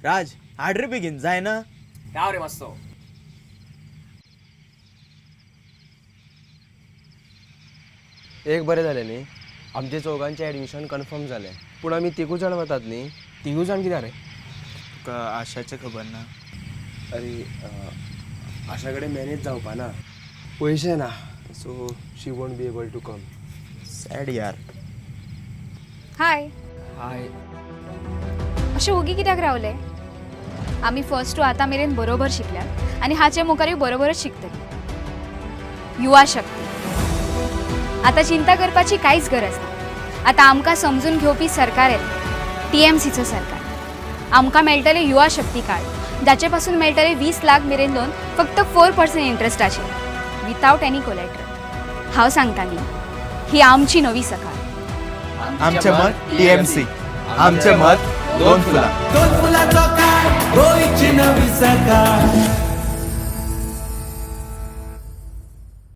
राज, हाड रे बेगीन, जायना. राव रे मातसो. एक बरें जालें न्ही, आमचे चौगांचें एडमिशन कन्फर्म जालें. पूण आमी तिगूय जाण वतात न्ही? तिगूय जाण कित्याक रे? तुका आशाचें खबर ना? अरे, आशा कडेन मॅनेज जावपा ना, पयशे ना, so she won't be able to come. Sad यार. हाय. हाय. अशें ओगी कित्याक रावले? आमी फर्स्ट टू आतां मेरेन बरोबर शिकल्यात आनी हाचे मुखारूय बरोबरच शिकतली. युवा शक्ती, आतां चिंता करपाची कांयच गरज ना. आतां आमकां समजून घेवपी सरकार येतलें, टीएमसीचो सरकार. आमकां मेळटलें युवा शक्ती कार्ड, जाचे पासून मेळटलें 20 लाख मेरेन लोन फक्त 4% इंट्रस्टाचेर, विथआवट एनी कोलॅटरल. हांव सांगता न्ही, ही आमची नवी सकाळ. आमचें मत टीएमसी, आमचें मत दोन फुलां. दोन फुलांचो काळ, गोंयची नवी सकाळ.